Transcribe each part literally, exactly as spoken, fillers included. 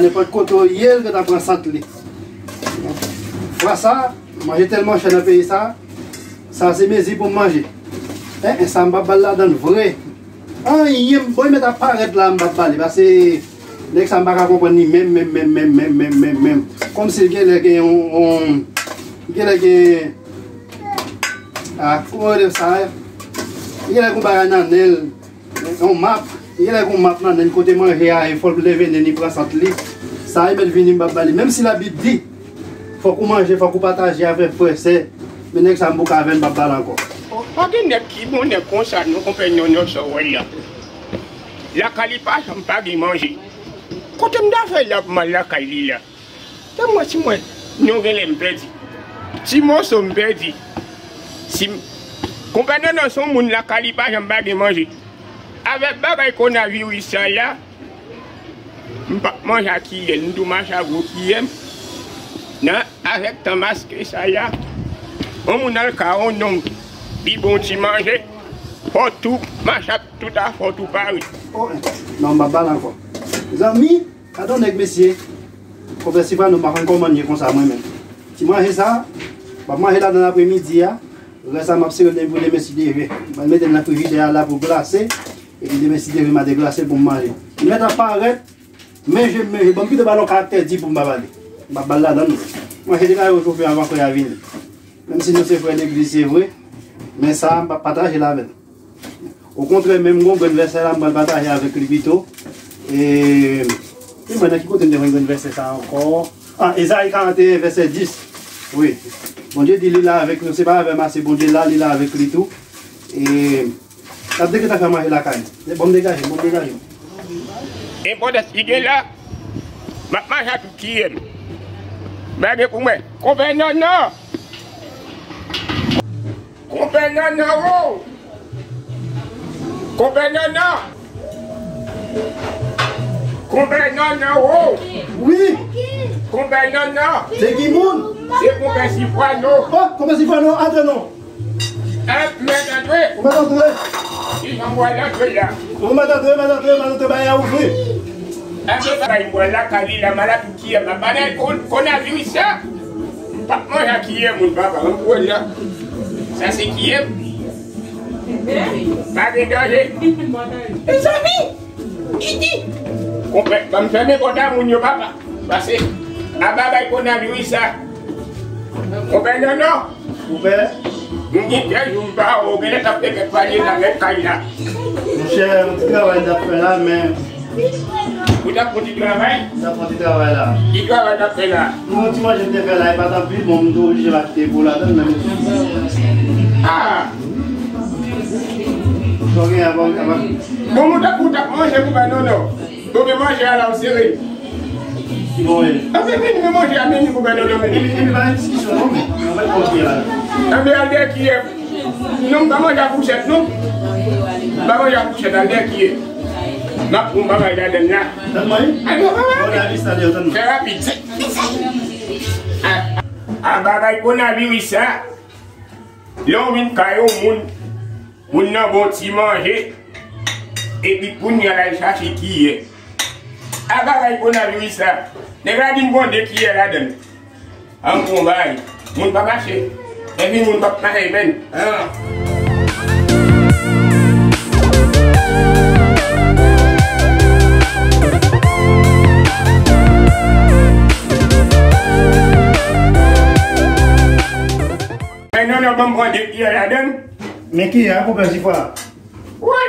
Nenpòt kote w ye, l gentan pran sant li. Fwa sa, manje tèlman chè nan peyi sa, sa se mezi pou m manje. En, en, sa m p ap ba l ladan l vre. Anyen, bòy mèt ap parèt la, m p ap ba li. Paske nèg sa m pa ka konprann li menm, menm, menm, menm, menm, menm, menm, menm. Kòmsi l genlè gen yon, yon, genlè gen, ah, kòman yo rele sa, eh? Genlè gen yon bagay nan nen l. Yon map, genlè gen yon map nan nen kote manje a ye, fò l leve nen li pran sant li. Sa e mèt vini m p ap ba li. Menm si Labib di, fòk ou manje, fòk ou pataje avèk frè, sè. Men nèg sa m bouke avè l, m p ap ba l ankò. Pa gen nèg ki bon nèg konsa non, konpè Nonò sa w wè la. Lakay li pa janm pa gen manje. Kote m ta fè la pou m al lakay li la? Tann mwen, si mwen, non, genlè m pèdi. Ti moso m pèdi. Si m, konpè Nonò se yon moun lakay li pa janm pa gen manje. Avèk bagay kowonaviris sa la, m p ap manje ak kiyè, m tou mache ak gwo kiyè m. Nan, avèk tan maske sa la, yon moun al ka yon nonm, li ba w ti manje, fò w tou mache ak tout afè w tou pare. Oh, non, m p ap ba l ankò. Zanmi, Gade yon nèg, mesye. Konpè Sifwano, m pa konn kòman l ye konsa, mwen menm. Ti manje sa, m ap manje la nan apremidi a. Rès la, m ap sere l depi pou demen, si Dye vle. M pral mete l nan frijidè a la pou glase. Epi demen, si Dye vle, m a deglase l pou m manje. Li mèt ap parèt, menje m, menje. Ban m kite ba l yon karaktè di pou m pa pale. M ap ba l ladan l. Manje te ka yon chofe avan frè a vini. Menm si nou se frè legliz, se vre. Men sa, m p ap pataje l avè l. Okontrè, menm gon grenn vèsè la, m pral pataje avèk li pito. E, e mwen, nan ki kote m te jwenn grenn vèsè sa ankò? Ah, Ezayi karannteyen, vèsè dis. Wi. Bondye di li la avèk nou, se pa avè m ase, Bondye la, li la avèk li tou. E, n ap degaje fè manje lakay. Bon, m degaje, bon, m degaje. Enpòtans li gen la, m ap manje ak tout kiyè m. Bagay pou mwen. Konpè Nonò! Konpè Nonò wo! Konpè Nonò! Konpè Nonò wo! Wi! Konpè Nonò! Se ki moun? Se konpè Sifwano! Oh, konpè Sifwano, antre non! Eh, mèt antre! Ou mèt antre! Ki jan m wè l antre la? Ou mèt antre, mèt antre, mèt antre, bagay la ouvri! Antre bagay m wè lakay li la, maladi kiyè m ap pale, kon-, kowonaviris sa. M p ap manje ak kiyè moun, papa. Ou wè la. Sa se kiyè m. Pa gen danje. Mezanmi, Iti. Konpè, ban m fèmen kòd a moun yo, papa. Pase, a bagay kowonaviris sa. Konpè Nonò. Konpè. M gen kè jou m pa wè w, genlè t ap fè kèk pale nan mèt kay la. Monchè, yon ti travay n t ap fè la, men Ou t ap fè yon ti travay? M t ap fè yon ti travay la. Ki travay w t ap fè la? Yon ti manje m te fè la, e pa t anpil, bon, m te oblije m achte pou ladann, men. Ah! Sa w gen a, bon, m t ap. Bon, ou t ap, ou t ap manje pou bay Nonò. Bon, men manje a la, w sere. Ki bon, wi. Anfen, vini, men manje a, men ni pou bay Nonò, men. Epi, epi, pa gen diskisyon, non, men. Mwen mèt kontinye la. Anfen, al dèyè kiyè. Non, m pa manje ak fouchèt, non. M pa manje ak fouchèt, al dèyè kiyè. M ap pran bagay ladann la. Tann mwen? Al, non, pa manje. Fè rapid. A, a bagay kowonaviris sa, lè w vin kay yon moun, moun nan ba w ti manje, epi kounye a l al chache kiyè. A bagay kowonaviris sa, nèg la di m pran de kiyè ladann. An bon bagay. Moun pa mache. Epi moun pa mache menm. Ah. Men non, non, ban m pran de kiyè ladann. Men kiyè a, konpè Sifwa? Wi.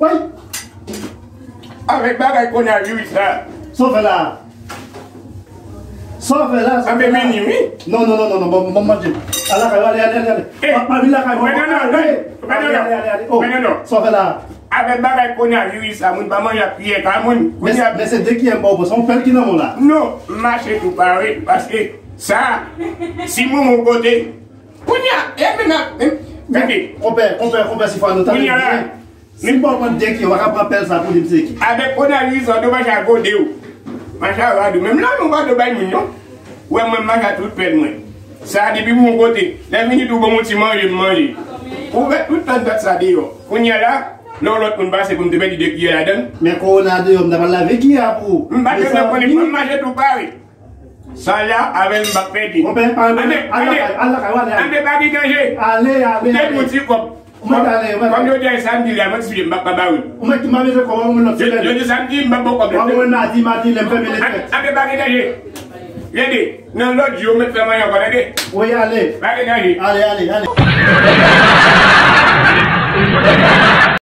Wi. Avèk bagay kowonaviris la. Sa w fè la? Sa w fè la? Sa w fè la? Anben, men ni, wi. Non, non, non, non, non, bon, bon, manje. Al lakay, ale, ale, ale, ale. Eh, pa, pa vin lakay mwen. Men non, non, ale, non. Men non, ale, non. Ale, ale, ale. Oh, men non, non. Sa w fè la? Avèk bagay kowonaviris la, moun pa manje ak kiyè ka moun. Men, men se de kiyè m ba w, se yon pèl ki nan men w la. Non, m mache tou pare, paske sa, si moun yon kote, kounye a, e men, men, men, gade. Konpè, konpè, konpè, si fwa nou tande byen. Si m ba w pran de kiyè, w pa ka pran pèl sa pou di m se ki. Avèk kowonaviris la, w mache ak gode w. Mache ak rad ou. Menm la, nou pa dwe bay moun, non. Ou wè mwen, m mache ak tout pèl mwen. Sa, depi m yon kote, lè m vini tou, ban m yon ti manje, m manje. Ou wè tout tan dat sa deyò. Kounye a la, lè yon lòt moun pase pou m te pèdi de kiyè ladan l. Men kowona deyò, m ta pral lave kiyè a pou ou. M pa t bezwen konnen, m mache tou pare. Sa la, avè l m p ap pèdi. Konpè, pa, pa, al lakay, al lakay, al lakay, ale, ale. Ande pa gen danje. Ale, ale, ale. Ou te di yon ti kòb. Ou mèt ale, ou mèt ale. Kòm yo di a samdi la, mwen ti m p ap ka ba ou l. Ou mèt, m pa bezwen kòb, ou mwen lòt semèn. Yo di samdi, m p ap ba w kòb la. Ou mwen madi, madi, lè m fèmen lekòl. Ande pa gen danje. Gade, nan lòt jou, ou mèt fè manyen ankò, tande. Wi, ale. Pa gen danje. Ale, ale, ale.